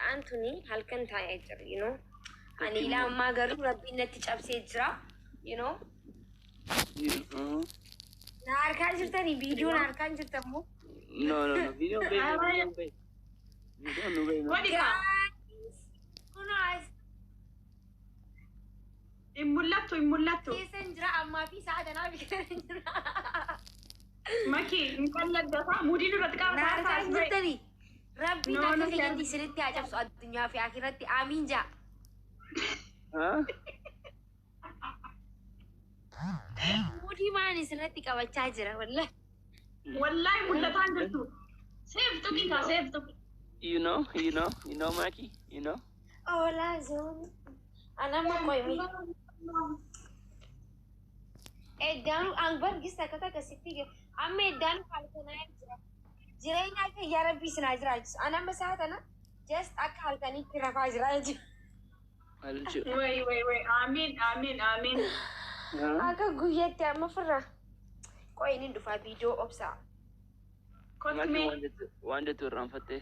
Sa'aan tuni halkan taa'ee jira. Ani ilaa ammaa garuu Rabbiin natti cabsee jira. Na harkaa jirtanii, viidiyoo na harkaa jirtan moo? No. Video beekna, video beekna. Video nu beekna. Godhi kaa. Guys, kunoo as Hin mul'attu, hin mul'attu. keessan jira ammaa fi sa'a tanaa fi jira. Maki, hin qalladdataa. Muudii nurratti Na qabataa harkaa taas ba'e. jirtanii. Rabbiin No, akka no, kiyyatti isinitti haa cabsu addunyaa fi akhiratti. Amiin jaa. Huh? Muudii maan isirratti qabachaa jira wallahi. Wallaahi mul'ataan jirtu. Save tuqi kaa, save tuqi. You know, Maki, you know. Oolaa zoon. Anamma qoymi. Eddaan an bargis takka takka sitti amma eddaan halkanaa jira. Jireenya akka yaa Rabbii isin haa jiraachisu. An amma sa'a tana just akka halkaniitti rafaa jira jechuudha. Maal jechuudha? Way, way, way. Amiin, amiin, amiin. Huh? Akka guyyaatti amma firra. Qoy, inni dhufaa, viidiyoo obsaa. Kottu Maki mee. waan jettu irraanfattee.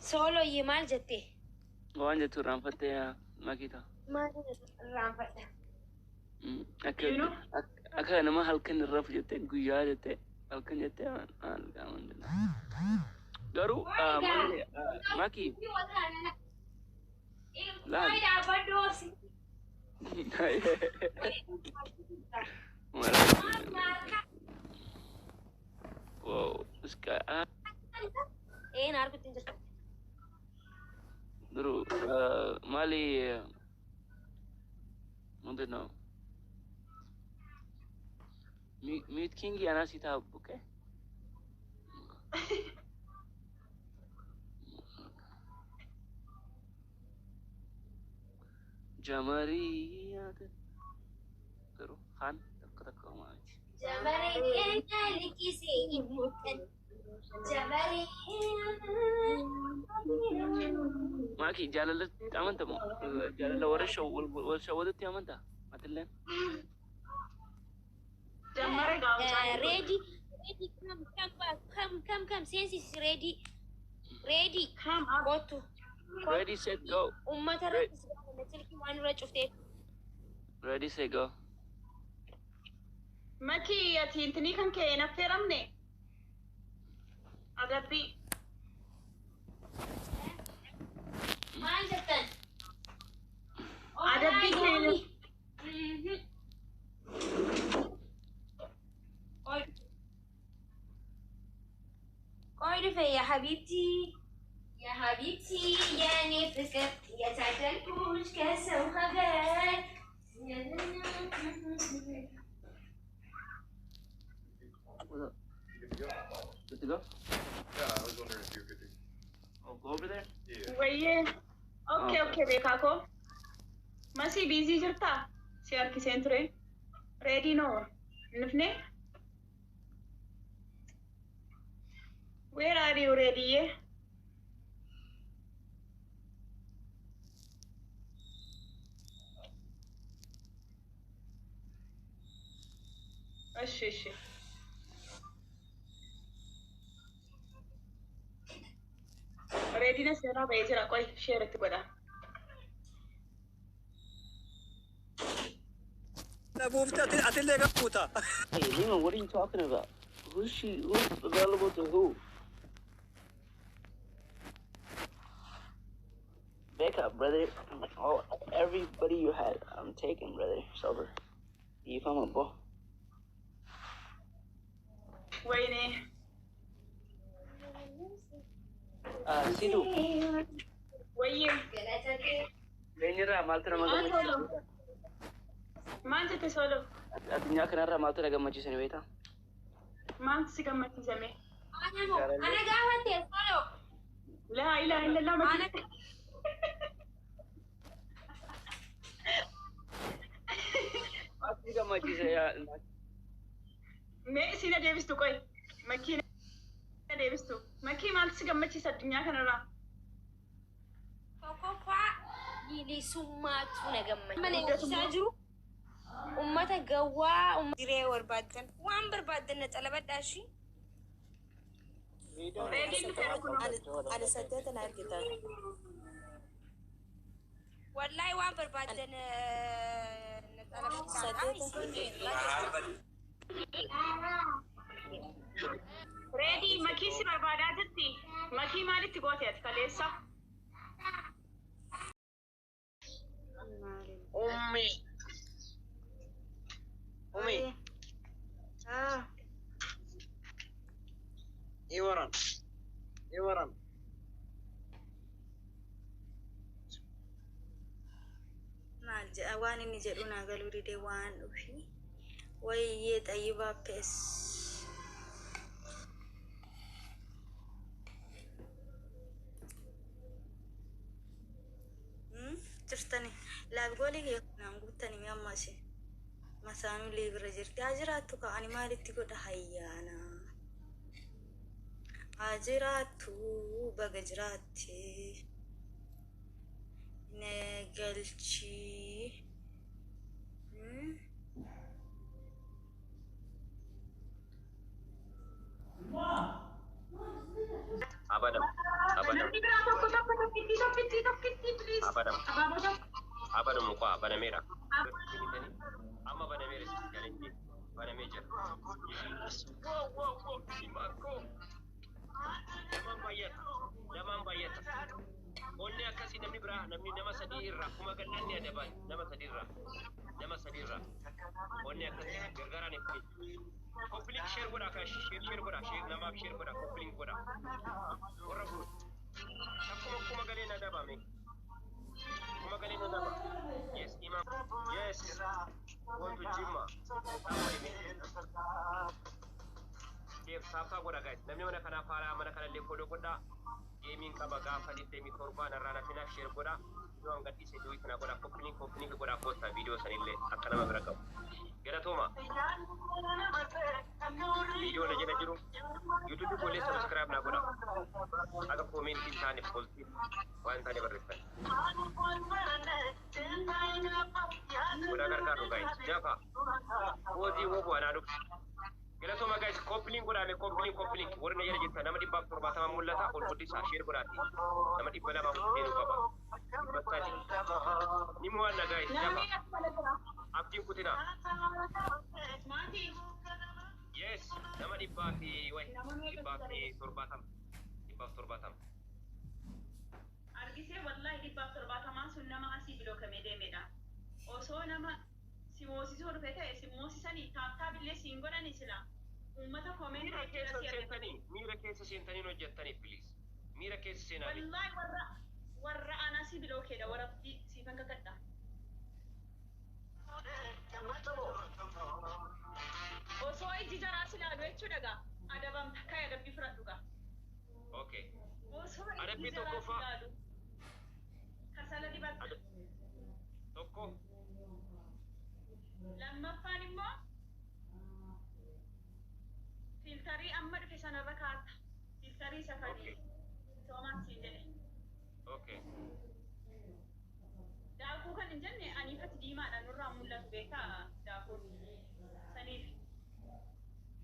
Soolooyyee, maal jettee? Waan jettu irraanfattee, Makita. Maal irraanfadha? Akka You know? akka nama halkan irra rafu jettee, guyyaa jettee, halkan jettee, maal qaama. Garuu maali, Maki laal. Qoy, dhaabbadhu, obsi. Maal? Maal? Wow, this guy, ah, Ee, na arguutti hin jirtu. garuu maali, ምንድን ነው mute king anaa si ta'a, okay? Jamarii garuu kaan takka takka maati. Jamaree keenya liqisee hin mul'atan. Jamaree. Maaki, jaalalatti amanta moo jaalala warra shawwadutti amantaa atilleen? Jammare gaafachaa. Ready, ready, come, come back, come, come, come, seensis ready, ready, Come up. kootu. Ready, set, go. Uummata irratti si gaafanna, silkii waan irra cufteef. Ready, set, go. Maki, ati intinii kan kee hin affeeramne? Adabbii. Maal jettan? Adabbii kee. ቆይ dhufe, yaa حبيبتي, yaa حبيبتي, የኔ ፍቅር፣ የታደልኩሽ ከሰው ሀገር። What's up? You good to go? Good to go? Yeah, I was wondering if you were good to. Oh, go over there? Yeah. Wayyee. Okay, beekaa koo. Masii, busy jirtaa? Si harkiseen ture. Ready noo? Hin dhufne? Where are you, Ready? እሺ እሺ። Readiness jalaa ba'ee jira. Qoy, share itti godha. Buufte atillee gafuuta. Hey, Lima, what are you talking about? Who's she? Who's available to who? Back up, brother. Oh, everybody you had, I'm taking, brother. It's over. If I'm a boy. ወይኔ። Sidu. ወይዬ። Eenyurraa maaltu nama Maal gammachiisa? solo? Maal jette, solo? Addunyaa kanarraa maaltu na gammachiisa ni beektaa? Maaltu si gammachiisame? Ana gaafatte, solo. Laa ilaaha illallah, makii. Maaltu si gammachiisa yaa? Mee isiin adeebistu, qoy. Makiin adeebistu. Makii, maaltu si gammachiisa addunyaa kanarraa? Tokkoffaa, bilisummaatu na gammachiisa. Mana eegsisaa jiru ummata gawwaa jiree barbaaddan, waan barbaaddan na xalabadhaa ishii. Reediin dhufeera kunoo. Ani saddeeta na argitan. Wallahi waan barbaadan Saddeeta. Reedii makii si barbaadaa jirti. Makii maalitti goote ati kaleessa? Ummi. Ummi. Ah, Iwaran. Iwaran. Maal jedha waan inni jedhu naa galuu didee waan dhufi. Wayyee xayyibaa pees. Jirtani laabgoolii kiyya naan guuttani mi amma isin masaanuu bira jirti haa jiraattu ka ani maalitti godha hayyaana haa jiraattu baga jiraatte na galchii. Abadam. Abadam. Namni biraa tokko tokko tokkittii tokkittii tokkittii please. Abadam. Abaaboo tokko. Abadam mukaa banameera. Amma banameera challenge banamee jira. Wow wow wow Simaakoo. Namaan baay'ata. Namaan baay'ata. Onni akkasii namni biraa namni nama sadii irraa kuma gannaan ni adaban nama sadii irraa. Nama sadii irraa. Onni akkasii gargaaraan itti. Copy link share godhaa kan share share godhaa share namaaf share godhaa copy link godhaa. Warra bu'u. Akkuma kuma galee na dabame. Kuma galee na daba. Yes, imam. Yes. Go to Jimma. Deef saafaa godha guys. Namni mana kanaa faaraa mana kanallee follow godhaa. Gameiin qaba gaafa 27 narraa nafinaa share godhaa. Yoo an gadhiise duwii kana godhaa copy link copy link godhaa posta viidiyoo sanillee akka nama bira qabu. Galatooma. Viidiyoo na jala jiru. YouTube koollee subscribe naa godhaa. Akka commentii hin taane poostii waan hin taane barreessan. Godhaa gargaaru guys. Jafa. Poozii woo anaa dhufu. Galatooma guys, copy link godhaame copy link copy link warri na jala jirtan nama 170 mul'ata ol guddisaa share godhaati. Nama 200 seenuu qaba. 300. Ni mo'anna guys, jafa. Namni as jala jira. Abdiin kutinaa. Maatii. Yes, nama dhibbaa fi wayi 170. 170. Argisee wallahi 170n sun nama asii bilookamee deemedha. Osoo nama si moosisuu dhufe ta'e si moosisanii tap tap illee siin godhani sila. Uummata Miira commentii keessa jala si argatan. seentanii, miira keessa seentanii hojjettanii please. Miira keessa seenaa. Wallahi warra ana si bilookeedha warra siifan kakadha. Osoo iji jaraa si ilaalu jechuudha gaa adabamta ka'e adabbii fudhadhu gaa. Okay. Osoo iji Adabbii jaraa si tokkoffaa. ilaalu. Kasala dibatta. Tokko. Lammaffaan immoo filterii amma dhufe sanarra kaa'atta. Filterii isa kan soomaan siin jedhe. Okay. Daakuu kan hin jenne aniifati diimaadha nurraa mul'atu beekaa daakuun saniif.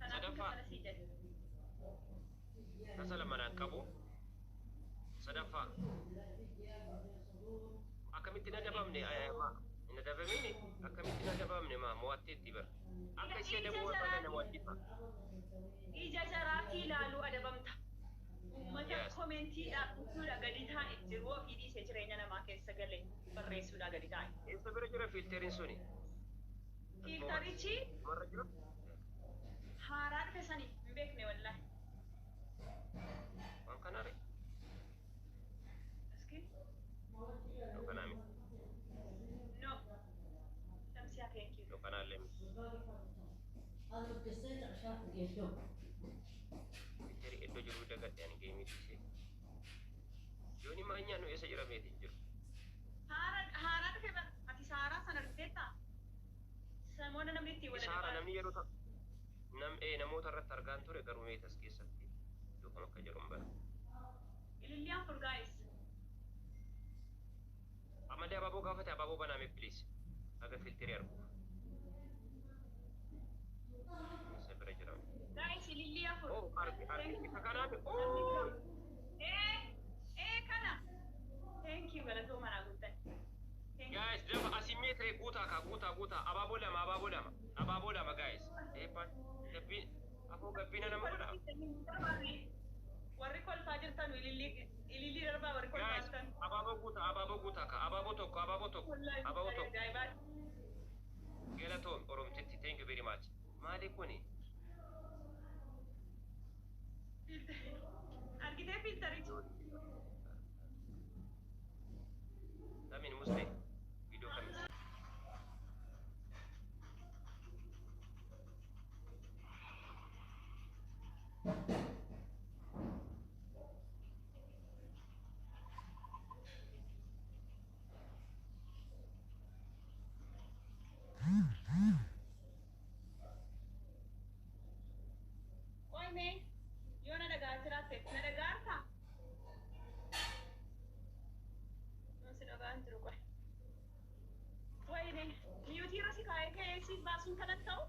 Kanaafuu Sadaffaa. kasala siin jedhe. Kasala manaan qabu. Sadaffaa. Akkamitti na dabamne? Hin adabamini? Akkamitti na dabamne maa mo'atteetti bara. Akka ishee adabuu barbaadan na mo'atteetta. Ija jaraatii ilaaluu adabamta. Uummata commentiidhaaf jechuudha gadi taa'e jiru ofii dhiisee jireenya namaa keessa galee barreessuudha gadi taa'e. Eessa bira jira filteriin suni? Filterichi Warra jiru? haaraa dhufe sanii hin beekne wallahi. Waan kanaa ree? Iski Yoo kanaa miti. no. Shamsiyaa, thank you. Yoo kanaallee miti. Filterii iddoo jiru dagadhe ani gameii dhiisee. Yooni maa nyaannu eessa jira meetiin jiru? Haaraa haaraa dhufe bara ati saaraa sana dhufteetta. Samoona namni ittiin wal Saara adabaa. Namni yeroo nam namoota irratti argaan ture garuu meetas keessatti iddoo kam akka jiru hin bara. Ililliyaan for guys. Ammallee abaaboo gaafate abaaboo banaame please. Haga filterii arguuf. Eessa bira jira? Guys, ilillii 4. Oh, arge arge isa kanaaf oh. Ee, ee kana. Thank you, galatooma naa guuttan. Thank you. Guys, dafa asii guutaa kaa guutaa guutaa abaaboo lama abaaboo lama abaaboo lama guys. Eebbaan gabbiin afoo gabbiina nama godha. Warri kolfaa jirtan ilillii ilillii darbaa warri kolfaa Guys, jirtan. abaaboo guutaa abaaboo guutaa kaa abaaboo tokko abaaboo tokko Wallaahi abaaboo tokko. ajaa'ibaati. Galatoom Oromtitti, thank you very much. Maali kuni? Argitee filterichi? Lamin Muslim viidiyoo kamis? Qoy mee yoo na dhagaa jiraatte na dhagaartaa? Yoo si dhagaa hin jiru qoy. Wayne mute irra si kaa'ee ka'ee si baasuun kanan ta'u?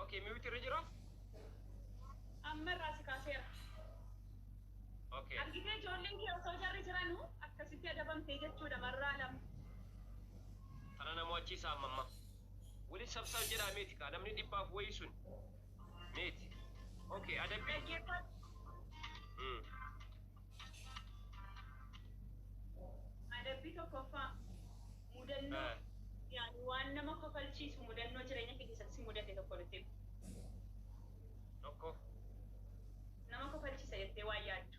Okay, mute irra jira? Amma irraa si kaaseera. Okay. Argitee ijoolleen kee osoo jarri jiranuu akkasitti adabamtee jechuudha marraa lama. Kana nama achiisa amma. Wali sabsab jedhaa meeti kaa namni dhibbaaf wayii sun meeti. Okay, adabbii. Dhaggeeffadhu. Adabbii tokkoffaa mudannoo yaani waan nama kofalchiisu mudannoo jireenya kee keessatti si mudate tokko nutti himi. Tokko. Nama kofalchiisa jettee waan yaaddu.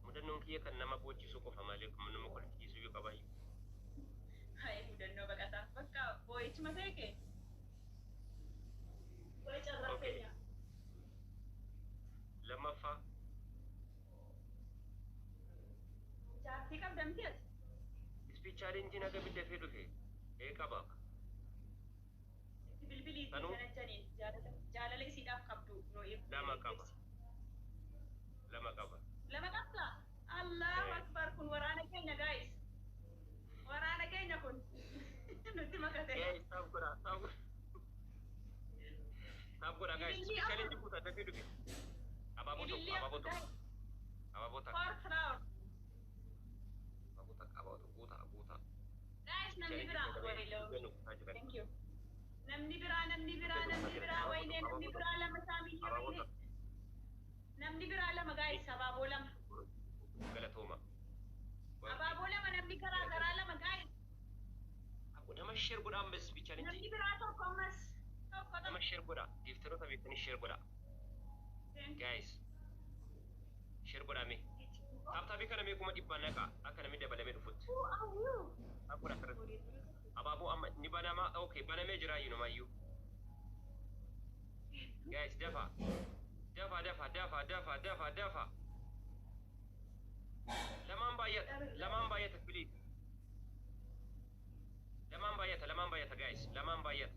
Mudannoon kiyya kan nama boochisu qofa malee kan nama kolfichiisu yoo qabaayyu. Hai, mudannoo baqataa. Bakka boo'ichuma ta'e kee. Wayi carraa Okay. keenya. Lammaffaa. Jaartii qabda miti ati? Speed challenge naga biddafee dhufe. Ee qaba. Itti bilbiliitii Kanuu? kana janiin jaalala jaalala isiidhaaf qabdu nuu ibsi. Lama qaba. Lama qaba. Lama qabda? Allahu Eh. Akbar, kun waraana keenya guys. Waraana keenya kun nutti makate. Guys, tap godhaa, tap godhaa. Tap godhaa guys. Ilillii Speed 4. challenge guutaa dafee dhufe. Abaaboo tokko, Ilillii abaaboo 4 tokko, guys. abaaboo takka, Four flower. abaaboo takka, abaaboo tokko guutaa, guutaa. Guys, namni Challenge biraa. godhamee Wayloo. dugda guutaa jiran. Thank you. Namni biraa, namni biraa, namni biraa, waynee, namni biraa lama saamiyya Abaaboo waynee. takka. Namni biraa lama guys, abaaboo lama. Galatooma. Abaaboo lama namni garaa garaa lama guys. Nama share godhaa ammas speed challenge. Namni biraa tokko ammas. Tokko Nama tokko. share godhaa. Gifteroota beektanii share godhaa. Thank you. Guys. Share godhaa mee. Tap tapii kana mee 100,000 naqa akka namni dabalamee dhufutti. Who are you? Tap godhaa asirratti. Abaaboo amma ni banama. Okay, banamee jira inumayyuu. Guys, dafa. Dafa, dafa, dafa, dafa, dafa, dafa. Lamaan baay'ata. Lamaan baay'ata, please. Lamaan baay'ata, lamaan baay'ata, guys. Lamaan baay'ata.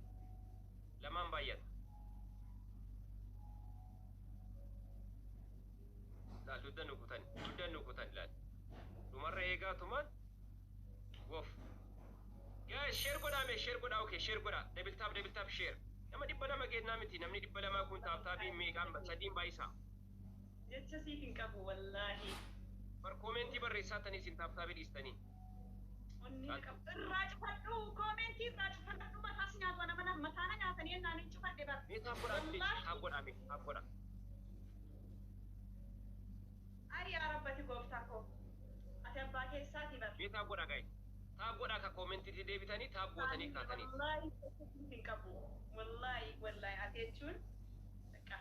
Lamaan baay'ata. Laal dugda nu kutan. Dugda nu kutan laal. Dhumarra eegaatumaan. Wof. Guys, share godhaa mee, share godhaa, okay, share godhaa. Double tap, double tap, share. Nama 200 geennaa miti, namni 200 kun tap tapiin meeqaan sadiin baay'isaa. Jecha siif hin qabu wallaahi. Bar commentii barreessaa tanii isin tap tapii dhiistanii. Onni qabu. Irraa cufadhu, commentii irraa cufadhu, mataas nyaatu nama mataana nyaatanii ennaan hin cufadhe bar. Mee tap godhaa, please. Tap godhaa mee, tap godhaa. Ari yaa rabbati gooftaa koo. Ati abbaa keessaati bar. Mee tap godhaa guys. Tap godhaa ka commentiitti deebitanii tap gootanii kaatanii. Wallaahi jecha siif hin qabu. Wallaahi wallaahi ati jechuun bakka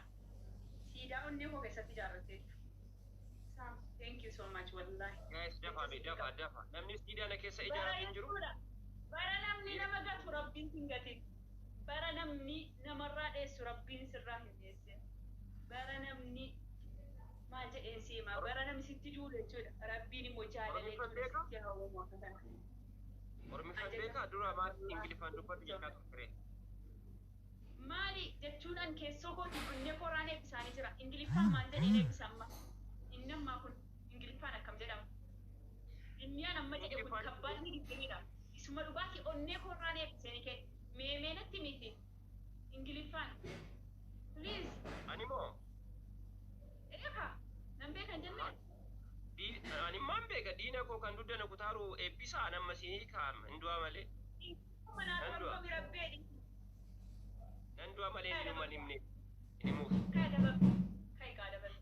siidaa onnee koo keessatti ijaarratte jechuudha. Sam, thank you so much wallaahi. Guys, dafa mee, dafa, dafa. Namni siidaa na keessa Bara ijaarratee hin jiru. jechuudha. Bara namni nama gatu rabbiin hin gatin. Bara namni namarraa dheessu rabbiin sirraa hin dheessin. Bara namni maal jedheen siima bara namni sitti duulu jechuudha. Rabbiin immoo jaalala Oromifan jechuudha beekaa? sitti hawwamu akka kana. Oromifan beekaa dura maal Ingiliffaan dubbatu jechaa turte. Maali jechuun an keessoo kootiin onnee koraan eebbisaanii jira. Ingiliffaan maal jedheen eebbisa amma? Inni ammaa kun Ingiliffaan akkam jedhama? Inni an amma jedhe kun kabbaadni digdamiidha. Isuma dhugaatii onnee koraan eebbisanii kee meemee natti miti. Ingiliffaan. Please. Ani moo? Eegaa nan beekan jennee. Ani maan beeka, diina koo kan dugda na kutaaru eebbisaa nama siinii kaa'ama hin du'a malee. Manaa Nan du'a. torba birabbee. Nan du'a malee inni dhuma himne hin himuuf. Kai dabal. Kai gaa dabal.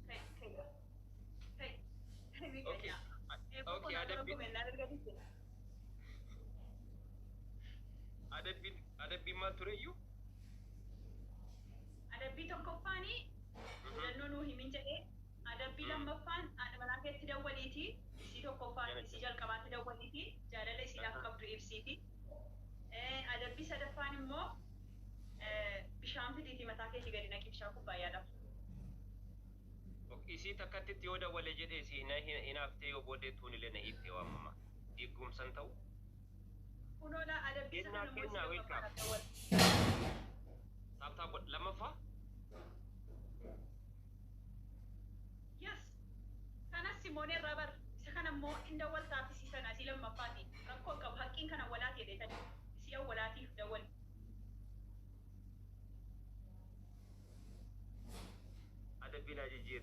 Kai kai gaa. Kai. Okay. Okay, adabbiin maal tureyyuu? Adabbii tokkoffaanii mudannoo nuu himin jedhee, adabbii lammaffaan haadha manaa keetti dawwaliiti, isii tokkoffaan isii jalqabaatti dawwaliiti, jaalala isiidhaaf qabdu ibsiiti. Adabbii sadaffaan immoo bishaan fidiitii mataa keetii gadi naqi, bishaan kubbaayyaadhaaf. Isii takkatti yoo dawwale jedhee si na hinaaftee yoo booddee tuunillee na hiiktee waamama. Diigumsan ta'u. Kunoodha adabbii Kennaa, sana immoo kennaa, isii welcome. lammaffaadhaaf dawwal. Tap tap godh lammaffaa. Yes. Kanas Simoon irraa bar isa kana immoo hin dawwaltaaf isii sana isii lammaffaati. Rakkoo qabu haqqiin kan awwalaati jedhee isii awwalaatiif dawwal. Adabbii naa jijjiir.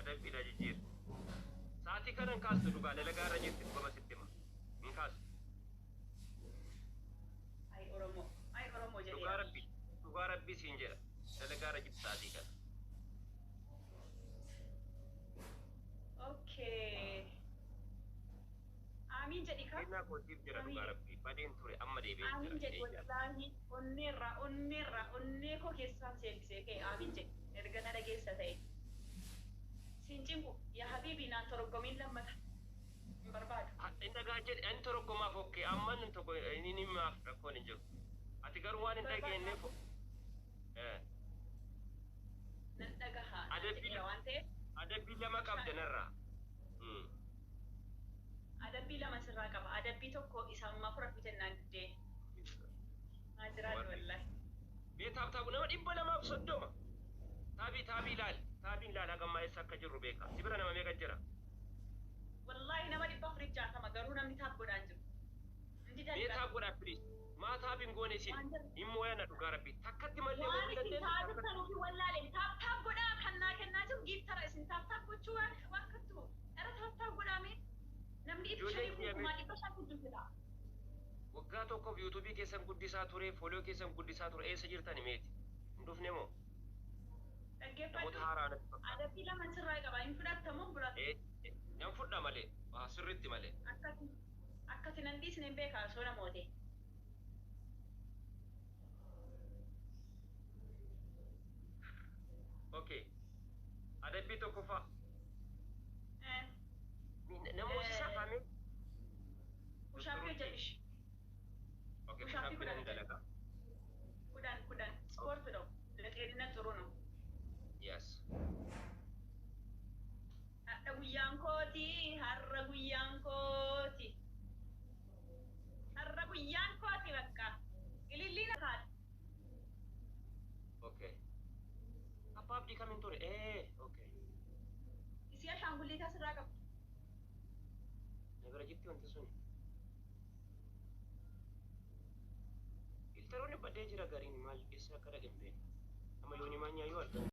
Adabbii naa jijjiir. Sa'aatii kana hin kaastu, dhugaa dalagaa irra jirti, dhugama sitti hima. Hin kaastu. Ay Oromoo. Ay Oromoo jedhee. Dhugaa rabbi. Dhugaa rabbi siin jedha. Dalagaa irra jirti sa'aatii kana. Okay. Amiin jedhi ka. Kennaa kootiif jira, dhugaa rabbi. Badeen ture, amma deebi'ee Amiin jira. jedhi, wallaahi onneerraa onneerraa onnee koo keessaan seebisee ka'e amiin jedhi erga na dhageessa ta'e. Siin cinqu yaa habiibii, naan toroggomiin lammata hin barbaadu. Inni dhagaa jedhe ani toroggomaaf okkee amma inni tokko inni himaaf rakkoon hin jiru. Ati garuu waan hin dhageenyeef. Nan dhagahaa naan Adabbii jedheera waan ta'eef. Adabbii lama qabda narraa. Adabbii lama sirraa qaba. Adabbii tokko isa ammaa fudhadhu jennaan diddee. Maa jiraadhu wallaahi. Mee tap tap, nama 230. Taabii taabii ilaali. Taabiin ilaali, hagammaa eessa akka jirru beeka. Si bira nama meeqa jira? Wallaahi nama 460, garuu namni tap godhaan jiru. Hindi Mee danda'a. Tap godhaa please. Maa taabiin goone isin? Waan jedhu. Hin mooyana, dhugaa rabbi. Takkatti malee Waan waan isin dandeessu. taasiftan ofii wallaaleen tap tap godhaa kan naa kennaa jiru giiftara, isin tap tap gochuu waan waan kattu. Dhara tap tap godhaame namni dhibba Ijoollee shanii kiyya kumaa 500 gidduu jira. Waggaa tokkoof yuutuubii keessan guddisaa ture, follow keessan guddisaa ture, eessa jirtani meeti? Hin dhufne moo? Namoota Dhaggeeffadhu. haaraa natti fakkaata. Adabbii lama sirraa qaba. Hin fudhattamoo hin fudhattu? Nan fudha malee, waa sirriitti malee. Akkati akkati nan dhiisne hin beekaa osoo namoote. Okay. Adabbii tokkoffaa. Namoota isaa kaamee? Push-up hojjedhish. Okay, Push-up push-up 10 nan dalagaa. 10 10 ስፖርት ነው፣ ለጤንነት ጥሩ ነው። Yes. Har'a guyyaan kooti, har'a guyyaan kooti. Har'a guyyaan kooti bakka. Ililliin kaadha. Okay. Abbaa abdii kamiin ture? Okay. Isii ashaangulliitaa sirraa qabdu. Na bira jirti wanti sun. Filteroonni badee jira gariin, maal eessa akka dhaqe hin beeknu. Amma yooni maanyaa yoo argamu.